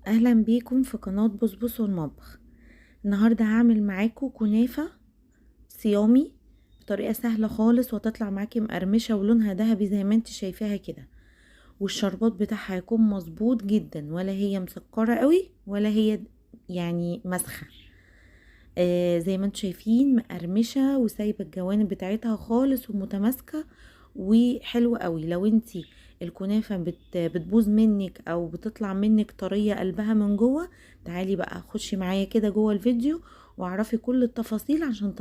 اهلا بيكم في قناة بصبص والمطبخ. النهاردة هعمل معاكم كنافة صيامي بطريقة سهلة خالص، وتطلع معاكي مقرمشة ولونها ذهبي زي ما انت شايفاها كده، والشربات بتاعها هيكون مظبوط جدا، ولا هي مسكرة قوي ولا هي يعني مسخة. زي ما انتم شايفين مقرمشة وسايبة الجوانب بتاعتها خالص ومتماسكة وحلوة قوي. لو انتي الكنافة بتبوظ منك او بتطلع منك طرية قلبها من جوه، تعالي بقى خشي معايا كده جوه الفيديو واعرفي كل التفاصيل عشان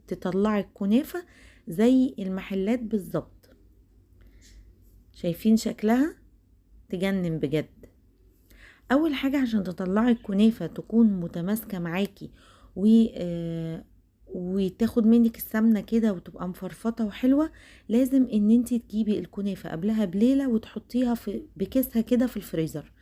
تطلعي الكنافة زي المحلات بالظبط. شايفين شكلها تجنن بجد. اول حاجة عشان تطلعي الكنافة تكون متماسكة معاكي وتاخد منك السمنة كده وتبقى مفرفطة وحلوة، لازم ان انتي تجيبي الكنافة قبلها بليلة وتحطيها بكيسها كده في الفريزر،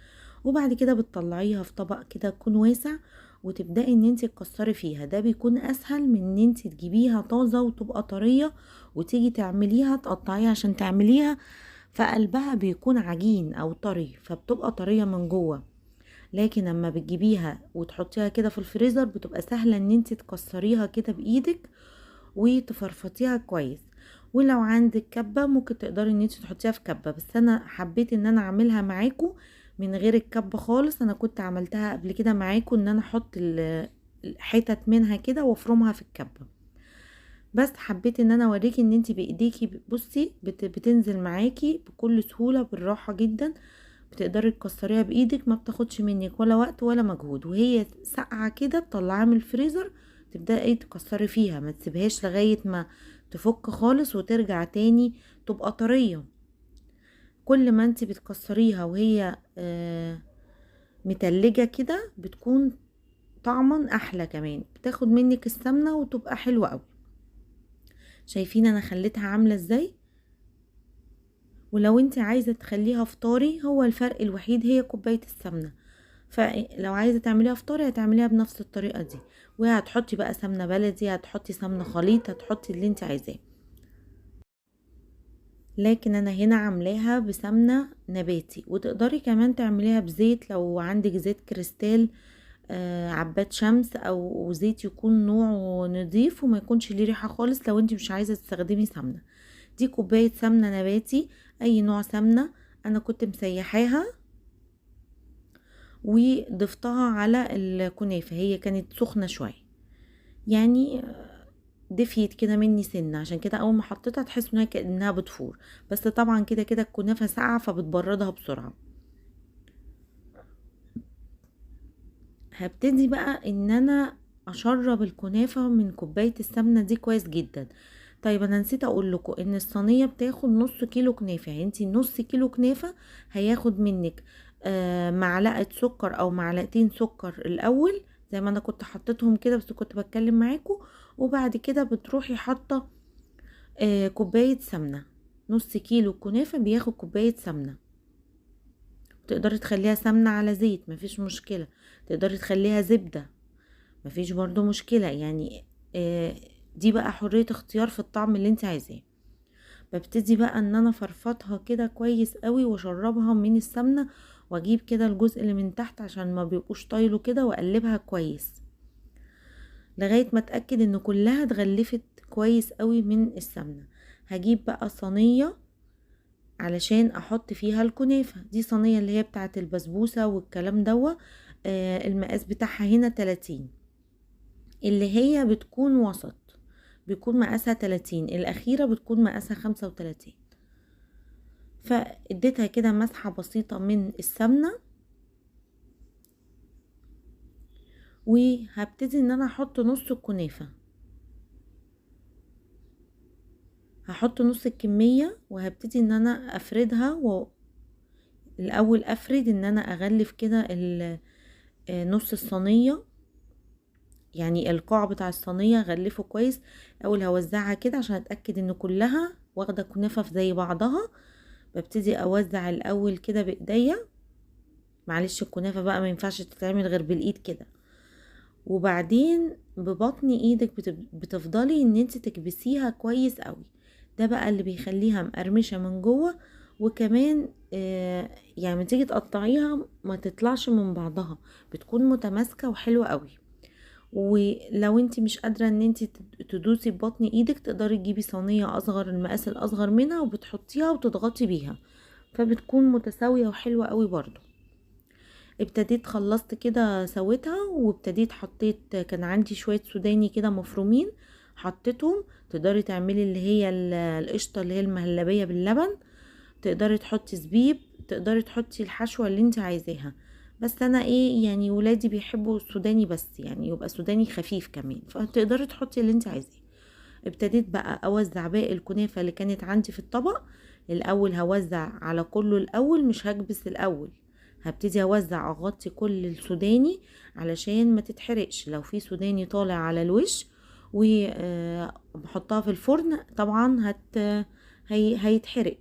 وبعد كده بتطلعيها في طبق كده يكون واسع وتبدأي ان انتي تكسري فيها. ده بيكون اسهل من ان انتي تجيبيها طازة وتبقى طرية وتيجي تعمليها تقطعيها عشان تعمليها، فقلبها بيكون عجين او طري فبتبقى طرية من جوه. لكن لما بتجيبيها وتحطيها كده في الفريزر بتبقى سهلة ان انتي تكسريها كده بايدك وتفرفطيها كويس. ولو عندك كبة ممكن تقدري ان انتي تحطيها في كبة، بس انا حبيت ان انا اعملها معاكم من غير الكبة خالص. انا كنت عملتها قبل كده معاكم ان انا احط الحتت منها كده وافرمها في الكبة، بس حبيت ان انا اوريكي ان انتي بايديكي بصي بتنزل معاكي بكل سهولة بالراحة جدا، بتقدري تكسريها بايدك، ما بتاخدش منك ولا وقت ولا مجهود. وهي ساقعه كده تطلعيها من الفريزر تبداي تكسري فيها، ما تسيبهاش لغايه ما تفك خالص وترجع تاني تبقى طريه. كل ما انت بتكسريها وهي متلجه كده بتكون طعما احلى، كمان بتاخد منك السمنه وتبقى حلوه قوي. شايفين انا خليتها عامله ازاي؟ ولو انت عايزه تخليها فطاري، هو الفرق الوحيد هي كوبايه السمنه، فلو عايزه تعمليها فطاري هتعمليها بنفس الطريقه دي، وهتحطي بقى سمنه بلدي، هتحطي سمنه خليط، هتحطي اللي انت عايزاه. لكن انا هنا عاملاها بسمنه نباتي، وتقدري كمان تعمليها بزيت لو عندك زيت كريستال، عباد شمس، او زيت يكون نوعه نظيف وما يكونش ليه ريحه خالص لو انت مش عايزه تستخدمي سمنه. دي كوبايه سمنه نباتي، اي نوع سمنه، انا كنت مسيحاها وضفتها على الكنافه. هي كانت سخنه شويه يعني دفيت كده مني سنه، عشان كده اول ما حطيتها تحس انها كانها بتفور، بس طبعا كده كده الكنافه ساقعه فبتبردها بسرعه. هبتدي بقى ان انا اشرب الكنافه من كوبايه السمنه دي كويس جدا. طيب انا نسيت اقول لكم ان الصينيه بتاخد نص كيلو كنافه، يعني انتي نص كيلو كنافه هياخد منك معلقه سكر او معلقتين سكر الاول زي ما انا كنت حطيتهم كده، بس كنت بتكلم معاكم. وبعد كده بتروحي حاطه كوبايه سمنه. نص كيلو كنافه بياخد كوبايه سمنه. تقدري تخليها سمنه على زيت مفيش مشكله، تقدري تخليها زبده مفيش برضو مشكله، دي بقى حرية اختيار في الطعم اللي انت عايزاه. ببتدي بقى ان انا فرفطها كده كويس قوي واشربها من السمنة، واجيب كده الجزء اللي من تحت عشان ما بيبقوش طايله كده، واقلبها كويس لغاية ما اتأكد ان كلها اتغلفت كويس قوي من السمنة. هجيب بقى صينية علشان احط فيها الكنافة. دي صينية اللي هي بتاعة البسبوسة والكلام دوا، المقاس بتاعها هنا 30، اللي هي بتكون وسط بيكون مقاسها 30، الأخيرة بتكون مقاسها 35. فاديتها كده مسحة بسيطة من السمنة، وهبتدي ان انا احط نص الكنافة، هحط نص الكمية، وهبتدي ان انا افردها. الاول افرد ان انا اغلف كده نص الصينية، يعني القاع بتاع الصينية غلفه كويس. اول هوزعها كده عشان اتأكد ان كلها واخدة كنافة زي بعضها. ببتدي اوزع الاول كده بايديا، معلش الكنافة بقى ما ينفعش تتعمل غير بالايد كده، وبعدين ببطن ايدك بتفضلي ان انت تكبسيها كويس قوي. ده بقى اللي بيخليها مقرمشة من جوه وكمان يعني تيجي تقطعيها ما تطلعش من بعضها، بتكون متماسكة وحلوة قوي. ولو انت مش قادرة ان انت تدوسي ببطن ايدك، تقدري تجيبي صينية اصغر، المقاس الاصغر منها، وبتحطيها وتضغطي بيها، فبتكون متساوية وحلوة قوي برضو. ابتديت خلصت كده سويتها، وابتديت حطيت، كان عندي شوية سوداني كده مفرومين حطيتهم. تقدري تعملي اللي هي القشطة اللي هي المهلبية باللبن، تقدري تحطي زبيب، تقدري تحطي الحشوة اللي انت عايزاها. بس انا ايه يعني ولادي بيحبوا السوداني بس، يعني يبقى سوداني خفيف كمان، فتقدري تحطي اللي انت عايزاه. ابتديت بقى اوزع باقي الكنافة اللي كانت عندي في الطبق. الاول هوزع على كله الاول، مش هكبس الاول، هبتدي اوزع اغطي كل السوداني علشان ما تتحرقش لو في سوداني طالع على الوش. وبحطها في الفرن طبعا هيتحرق،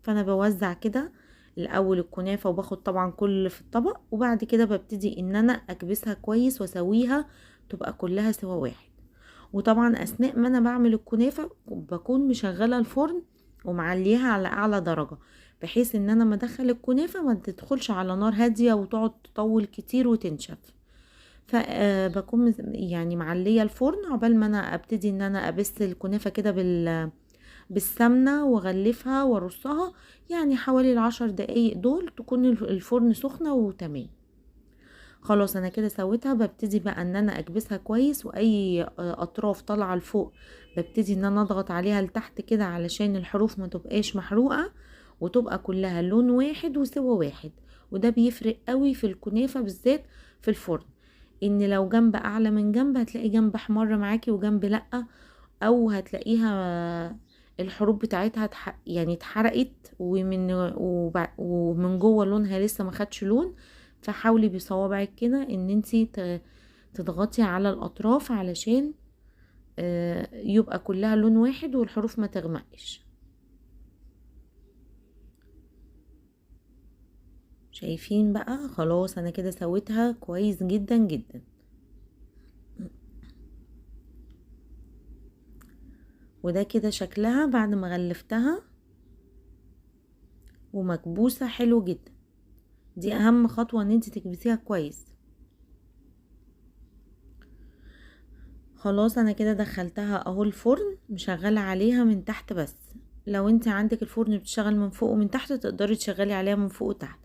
فانا بوزع كده الاول الكنافة، وباخد طبعا كل في الطبق، وبعد كده ببتدي ان انا اكبسها كويس واسويها تبقى كلها سوا واحد. وطبعا اثناء ما انا بعمل الكنافة بكون مشغلة الفرن ومعليها على اعلى درجة، بحيث ان انا ما ادخل الكنافة ما تدخلش على نار هادية وتقعد تطول كتير وتنشف. فبكون يعني معلية الفرن عقبال ما انا ابتدي ان انا ابس الكنافة كده بالسمنة واغلفها وارصها، يعني حوالي 10 دقايق دول تكون الفرن سخنة وتمام. خلاص انا كده سويتها. ببتدي بقى ان انا اكبسها كويس، واي اطراف طالعة لفوق ببتدي ان انا اضغط عليها لتحت كده علشان الحروف ما تبقاش محروقة، وتبقى كلها لون واحد وسوى واحد. وده بيفرق قوي في الكنافة بالذات في الفرن، ان لو جنب اعلى من جنب هتلاقي جنب احمر معاكي وجنب لأ، او هتلاقيها الحروف بتاعتها اتحرقت ومن جوه لونها لسه ما خدش لون. فحاولي بصوابعك كده ان انتي تضغطي على الاطراف علشان يبقى كلها لون واحد والحروف ما تغمقش. شايفين بقى؟ خلاص انا كده سويتها كويس جدا جدا. وده كده شكلها بعد ما غلفتها ومكبوسة حلو جدا. دي اهم خطوة ان انت تكبسيها كويس. خلاص انا كده دخلتها اهو الفرن، مشغلة عليها من تحت بس. لو انت عندك الفرن بتشتغل من فوق ومن تحت تقدري تشغلي عليها من فوق وتحت.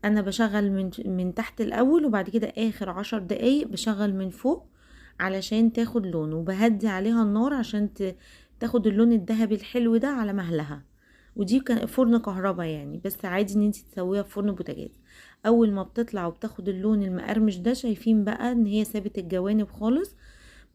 انا بشغل من تحت الاول، وبعد كده اخر 10 دقايق بشغل من فوق علشان تاخد لون، وبهدي عليها النار عشان تاخد اللون الذهبي الحلو ده على مهلها. ودي كان فرن كهربا يعني، بس عادي ان انت تسويها في فرن بوتاجاز. اول ما بتطلع وبتاخد اللون المقرمش ده، شايفين بقى ان هي سابت الجوانب خالص.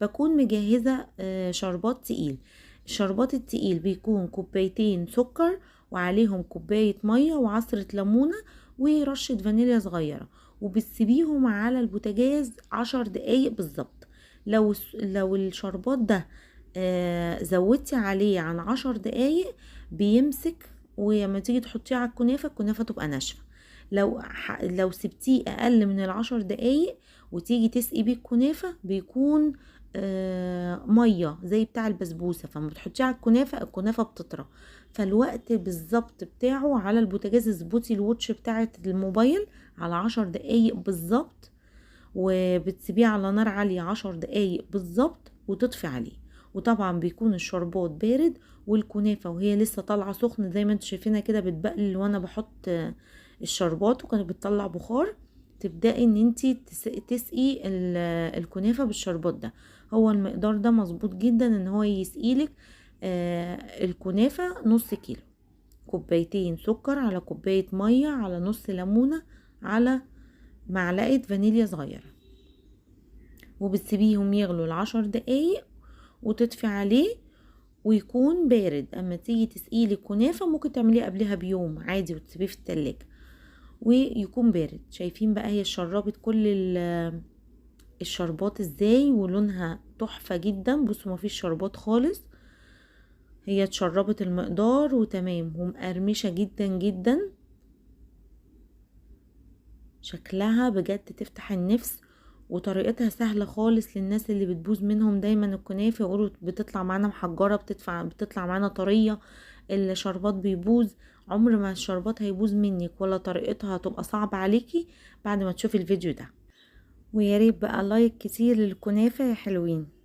بكون مجهزة شربات تقيل. الشربات التقيل بيكون كوبايتين سكر وعليهم كوباية مية وعصرة ليمونة ورشة فانيليا صغيرة، وبتسيبيهم على البوتاجاز 10 دقايق بالظبط. لو الشربات ده زودتي عليه عن 10 دقايق بيمسك، ولما تيجي تحطيه على الكنافة الكنافة تبقى ناشفة. لو سبتيه اقل من 10 دقايق وتيجي تسقي بيه الكنافة بيكون مية زي بتاع البسبوسة، فما بتحطيه على الكنافة الكنافة بتطرى. فالوقت بالظبط بتاعه على البوتاجاز اظبطي الواتش بتاعة الموبايل على 10 دقايق بالظبط، وبتسيبيه على نار عالية 10 دقايق بالظبط وتطفي عليه. وطبعا بيكون الشربات بارد والكنافة وهي لسه طالعة سخنة زي ما انتوا شايفينها كده بتبقلل وانا بحط الشربات وكانت بتطلع بخار. تبدأي ان انتي تسقي الكنافة بالشربات ده. هو المقدار ده مظبوط جدا ان هو يسقيلك الكنافة نص كيلو، كوبايتين سكر على كوباية مية على نص ليمونة على معلقة فانيليا صغيرة، وبتسيبيهم يغلوا 10 دقايق وتطفي عليه ويكون بارد. اما تيجي تسقيه الكنافة ممكن تعمليه قبلها بيوم عادي وتسيبيه في التلاجة ويكون بارد. شايفين بقى هي شربت كل الشربات ازاي ولونها تحفة جدا. بصوا مفيش شربات خالص، هي اتشربت المقدار وتمام ومقرمشة جدا جدا. شكلها بجد تفتح النفس، وطريقتها سهلة خالص للناس اللي بتبوظ منهم دايما الكنافة يقولوا بتطلع معانا محجرة، بتطلع معانا طرية، الشربات بيبوظ. عمر ما الشربات هيبوظ منك ولا طريقتها هتبقى صعبة عليكي بعد ما تشوفي الفيديو ده. ويا ريت بقى like كتير للكنافة يا حلوين.